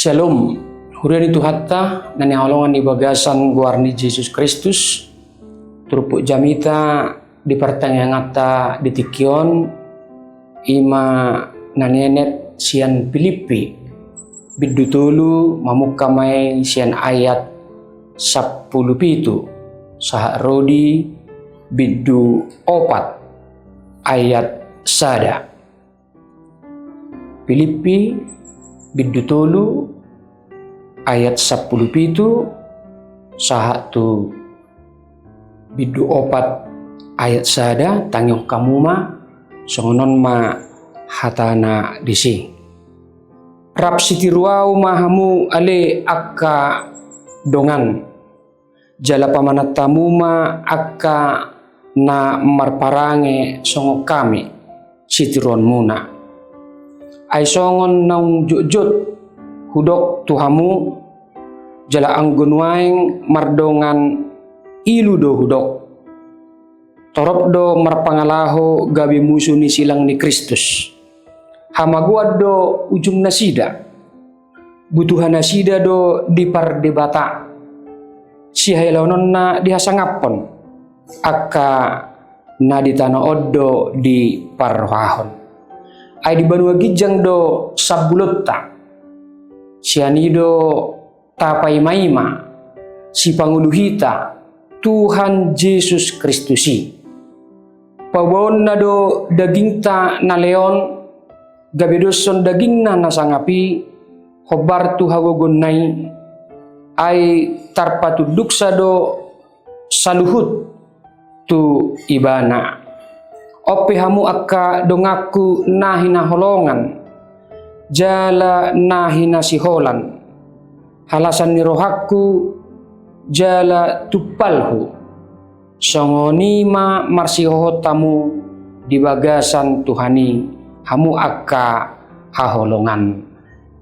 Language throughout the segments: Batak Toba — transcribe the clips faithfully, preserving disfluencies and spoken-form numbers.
Shalom. Huria ni Tuhanta na hinaholongan di bagasan goar ni Jesus Kristus. Turpuk jamita di partangianganta di tingki on, ima na nienet sian Pilippi, bindu tolu, mamungka ma i sian ayat sampulu pitu sahat ro di bindu opat ayat sada. Pilippi, bindu tolu, ayat sampulu pitu sahat tu bindu opat ayat sada, tangihon hamu ma, songon on ma hatana disi. Rap sitiru ahu ma hamu ale angka dongan, jala pamanat hamu ma angka na marparange songon hami sitiruonmuna. Ai songon naung jotjot hudok tu hamu, jala anggo nuaeng mardongan ilu do hudok. Torop do marpangalaho gabe musu ni silang ni Kristus. Hamagoan do ujung nasida. Butuha nasida do dipardebata. Sihailahononna dihasangaphon. Angka na di tano on do diparrohahon. Ai di banua ginjang do sambulonta. Sian i do tapaimaima Sipangolu hita, Tuhan Jesus Kristus i. Paubaonna do dagingta na leon, gabe doshon dagingna na sangap i, hombar tu hagogoonna i, ai tarpatunduksa do saluhut tu Ibana. On pe hamu angka donganku na hinaholongan, jala na hinasiholan, halasan ni rohangku, jala tumpalhu. Songon i ma marsihohot hamu di bagasan Tuhan i, hamu angka haholongan.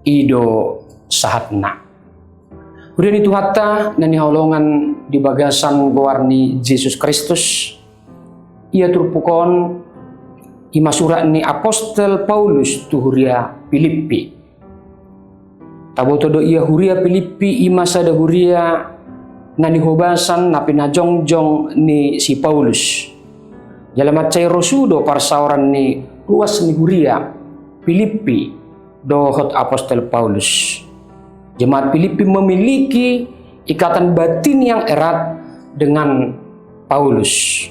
I do sahatna. Huria ni Tuhanta na hinaholongan di bagasan goar ni Jesus Kristus, ia turpuk on ima surat ni apostel Paulus tu huria Pilippi. Taboto do ia huria Pilippi ima sada huria na nihobasan na pinajongjong ni si Paulus. Jala mansai rosu do parsaoran ni ruas ni huria Pilippi dohot apostel Paulus. Jemaat Pilippi memiliki ikatan batin yang erat dengan Paulus.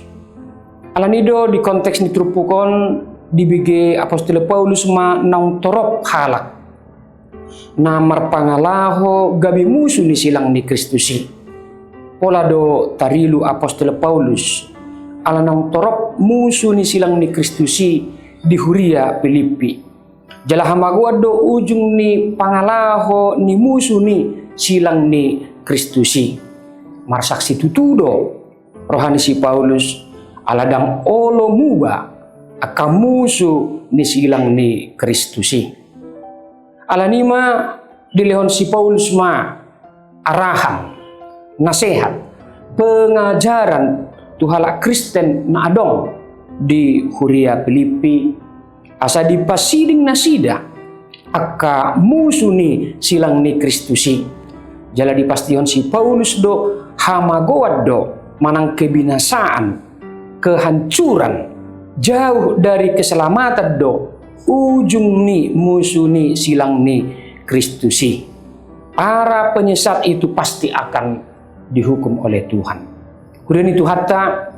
Alani do di konteks ni turpuk on dibege apostel Paulus ma naung torop halak na marpangalaho gabe musu ni silang ni Kristus i. Pola do tarilu apostel Paulus ala naung torop musu ni silang ni Kristus i di huria Pilippi. Jala hamagoan do ujung ni pangalaho ni musu ni silang ni Kristus i. Marsaksi tutu do roha ni si Paulus ala ndang olo muba angka musu ni silang ni Kristus i. Alani ma dilehon si Paulus ma arahan, nasehat, pengajaran tu halak Kristen na adong di huria Pilippi, asa dipasiding nasida angka musu ni silang ni Kristus i. Jala dipastihon si Paulus do hamagoan do manang kebinasaan, kehancuran, jauh dari keselamatan do ujung ni musu ni silang ni Kristus i. Para penyesat itu pasti akan dihukum oleh Tuhan. Huria ni Tuhanta,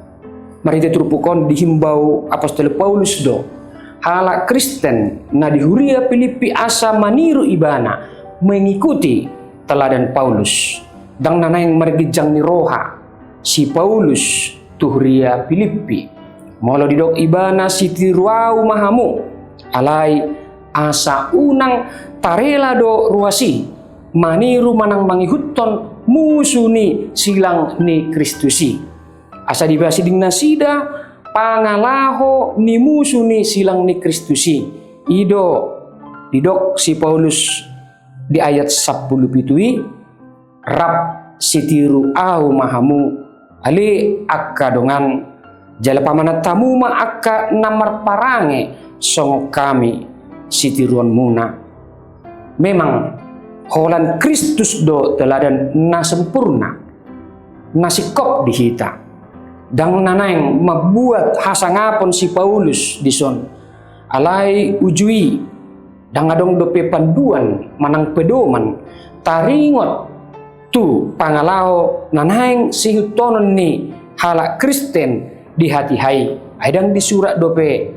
marhite turpuk on dihimbau apostel Paulus do halak Kristen na di huria Pilippi asa maniru ibana, mengikuti teladan Paulus. Ndang na naeng marginjang ni roha si Paulus tu huria Pilippi. Molo didok ibana sitiru ahu ma hamu, alai asa unang tarela do ruas i maniru manang mangihuthon musu ni silang ni Kristus i. Asa dipasiding nasida pangalaho ni musu ni silang ni Kristus i. I do didok si Paulus di ayat sampulu pitu i, rap sitiru ahu ma hamu ale angka dongan, jala pamanat hamu ma angka na marparange songon hami sitiruonmuna. Memang Holan Kristus do teladan na sempurna, na singkop di hita. Ndang na naeng mambuat hasangapon si Paulus dison. Alai uju i, ndang adong dope panduan manang pedoman taringot tu pangalaho na naeng siihuthonon ni halak Kristen di hatiha i. Ai ndang disurat dope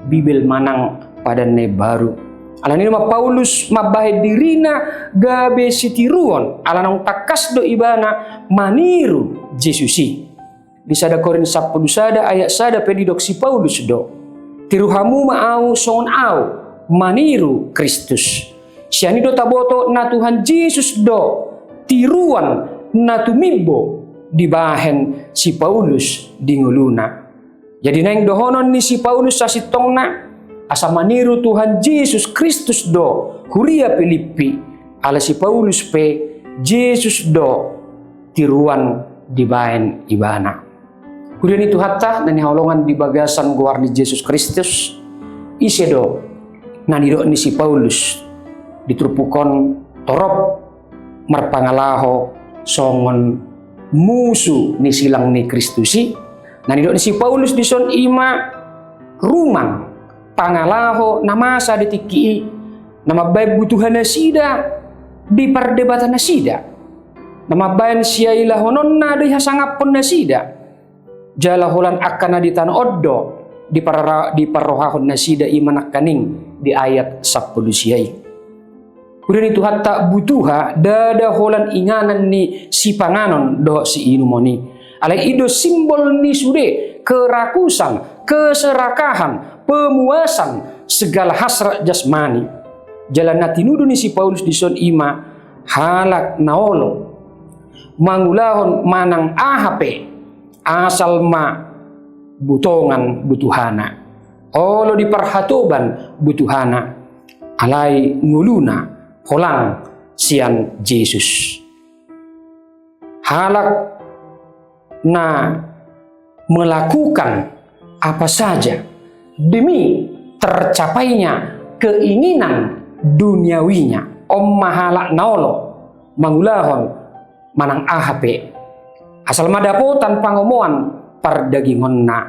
Bibel manang Padan na Imbaru. Alani i ma Paulus mambahen dirina gabe sitiruon, ala naung tangkas do ibana maniru Jesus i. Di sada Korint sampulu sada ayat sada pe didok si Paulus do: Tiru hamu ma ahu songon ahu maniru Kristus. Sian i do taboto na Tuhan Jesus do tiruan na tumimbo dibahen si Paulus di ngoluna. Jadi naeng dohonon ni si Paulus sasintongna, asa maniru Tuhan Jesus Kristus do huria Pilippi, ala si Paulus pe Jesus do tiruan dibahen ibana. Huria ni Tuhanta na hinaholongan di bagasan goar ni Jesus Kristus, ise do na nidok ni si Paulus di turpuk on torop marpangalaho songon musu ni silang ni Kristus i? Na nidok ni si Paulus dison i ma rumang pangalaho na masa di tingki i, na mambahen butuha nasida dipardebata nasida, na mambahen siailahononna do ihasangaphon nasida. Jala holan angka na di tano on do diparra-, diparrohahon nasida i ma nangkaning di ayat sampulu sia i. Huria ni Tuhanta, butuha ndada holan inganan ni sipanganon dohot siinumon i. Alai i do simbol ni sude kerakusan, keserakahan, pemuasan segala hasrat jasmani. Jala na tinudu ni si Paulus dison i ma halak na olo mangulahon manang aha pe, asal ma butongan butuhana. Olo diparhatoban butuhana, alai ngoluna holang sian Jesus. Halak na melakukan apa saja demi tercapainya keinginan duniawinya. On ma halak na olo mangulahon manang aha pe, asal ma dapotan pangomoan pardagingonna.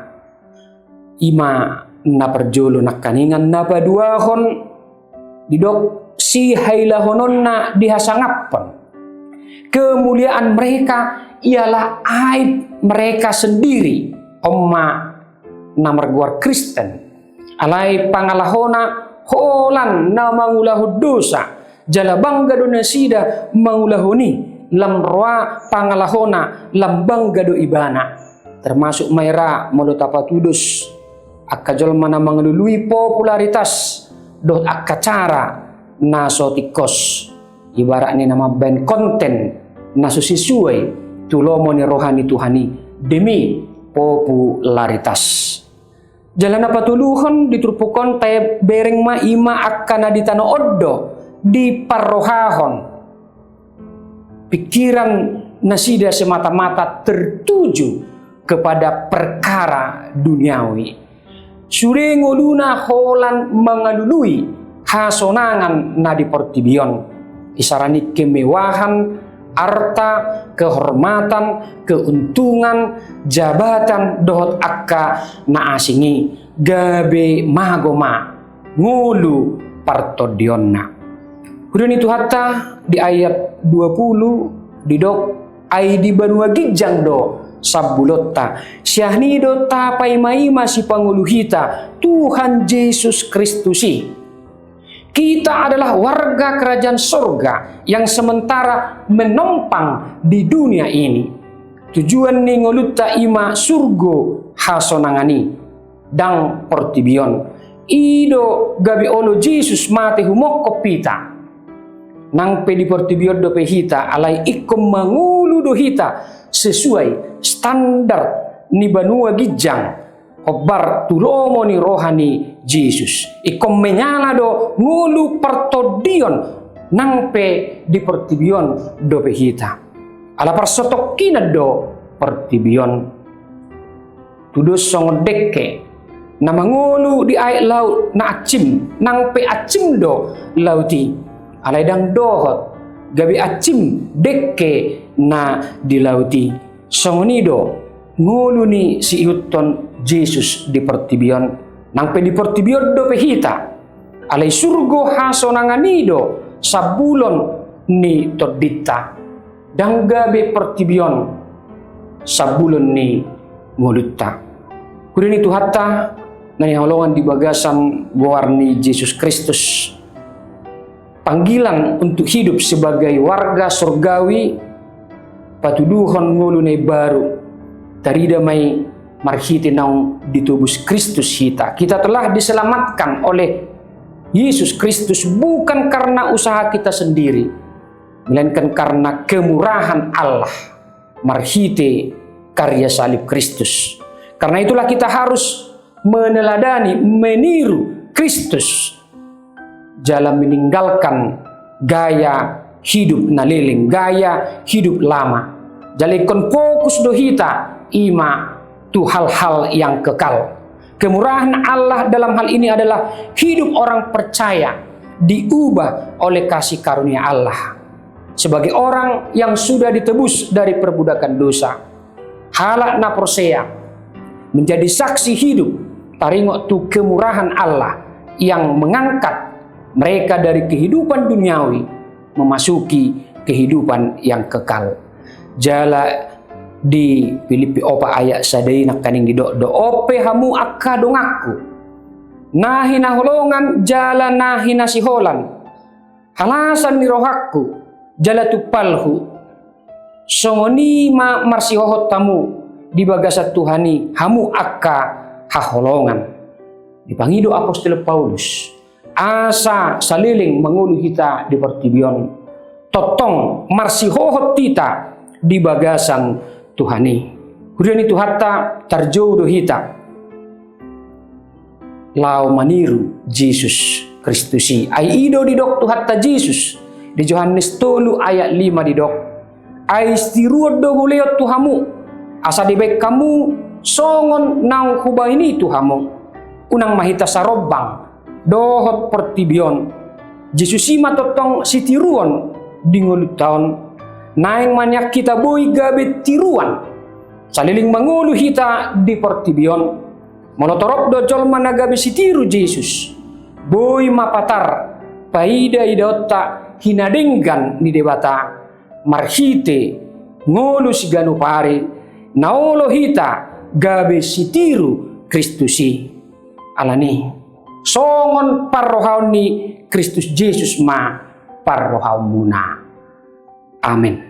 I ma na parjolo nangkaningan. Na paduahon didok sihailahononna dihasangaphon. Kemuliaan mereka ialah aib mereka sendiri. On ma na margoar Kristen. Alai pangalahona holan na mangulahon dosa, jala bangga do nasida mangulahon i, lam roa pangalahona lam bangga do ibana. Termasuk ma i ra molo tapatudos angka jolma na mangalului popularitas dohot angka cara na so tingkos, ibarat ni na mambahen konten na so sesuai tu lomo ni roha ni Tuhan i demi popularitas. Jala na patoluhon di turpuk on tabereng ma i ma angka na di tano on do diparrohahon pikiran nasida semata-mata tertuju kepada perkara duniawi. Sude ngoluna holan mangalului hasonangan na di portibi on. Isarana i kemewahan, arta, kehormatan, keuntungan, jabatan, dohot angka na asing i, gabe mago ma ngolu partondionna. Huria ni Tuhanta, di ayat dua pulu didok, ai di banua ginjang do sambulonta. Sian i do tapaima-ima sipangolu hita, Tuhan Jesus Kristus i. Kita adalah warga kerajaan sorga yang sementara menumpang di dunia ini. Tujuan ni ngolunta i ma surgo hasonangan i, ndang portibi on. I do gabe olo Jesus mate humongkop hita. Nang pe di portibi on dope hita, alai ingkon mangolu do hita sesuai standar ni banua ginjang, hombar tu lomo ni roha ni Jesus. Ingkon menyala do ngolu partondion nang pe di portibi on dope hita. Ala parsotongkinan do portibi on. Tudos songon dengke na mangolu di aek laut na ansim, nang pe ansim do laut i. Alai ndang dohot gabe ansim dengke na di laut i. Songon i do ngolu ni siihuthon Jesus di portibi on. Nang pe di portibi on dope hita, alai surgo hasonangan i do sambulon ni tondinta. Ndang gabe portibi on sambulon ni ngolunta. Huria ni Tuhanta na hinaholongan di bagasan goar ni Jesus Kristus, panggilan untuk hidup sebagai warga surgawi patuduhon ngolu na imbaru. Tarida ma i marhite naung ditobus Kristus hita. Kita telah diselamatkan oleh Yesus Kristus bukan karena usaha kita sendiri, melainkan karena kemurahan Allah marhite karya salib Kristus. Karena itulah kita harus meneladani, meniru Kristus jala meninggalkan gaya hidup na leleng, gaya hidup lama. Jala ingkon fokus do hita i ma tu hal-hal yang kekal. Kemurahan Allah dalam hal ini adalah hidup orang percaya diubah oleh kasih karunia Allah. Sebagai orang yang sudah ditebus dari perbudakan dosa, halak na porsea menjadi saksi hidup taringot tu kemurahan Allah yang mengangkat mereka dari kehidupan duniawi memasuki kehidupan yang kekal. Jala di Pilippi opat ayat sada i nangkaning didok do: On pe hamu angka donganku, na hinaholongan jala na hinasiholan, halasan ni rohangku jala tumpalhu, songon i ma marsihohot hamu di bagasan Tuhan i, hamu angka haholongan. Dipangido apostel Paulus asa saleleng mangolu hita di portibi on, tongtong marsihohot hita di bagasan Tuhan i. Huria ni Tuhanta, tarjou do hita laho maniru Jesus Kristus i. Ai i do didok Tuhanta Jesus di Johannes tolu ayat lima didok: Ai sitiruon do hulehon tu hamu, asa dibahen hamu songon naung hubahen i tu hamu. Unang ma hita sarombang dohot portibi on. Jesus i ma tongtong sitiruon di ngolunta on. Naeng ma nian hita boi gabe tiruan saleleng mangolu hita di portibi on. Molo torop do jolma na gabe sitiru Jesus, boi ma patar paida-idaonta hinadenggan ni Debata marhite ngolu siganup ari na olo hita gabe sitiru Kristus i. Alani songon parrohaon ni Kristus Jesus ma parrohaonmuna. Amen.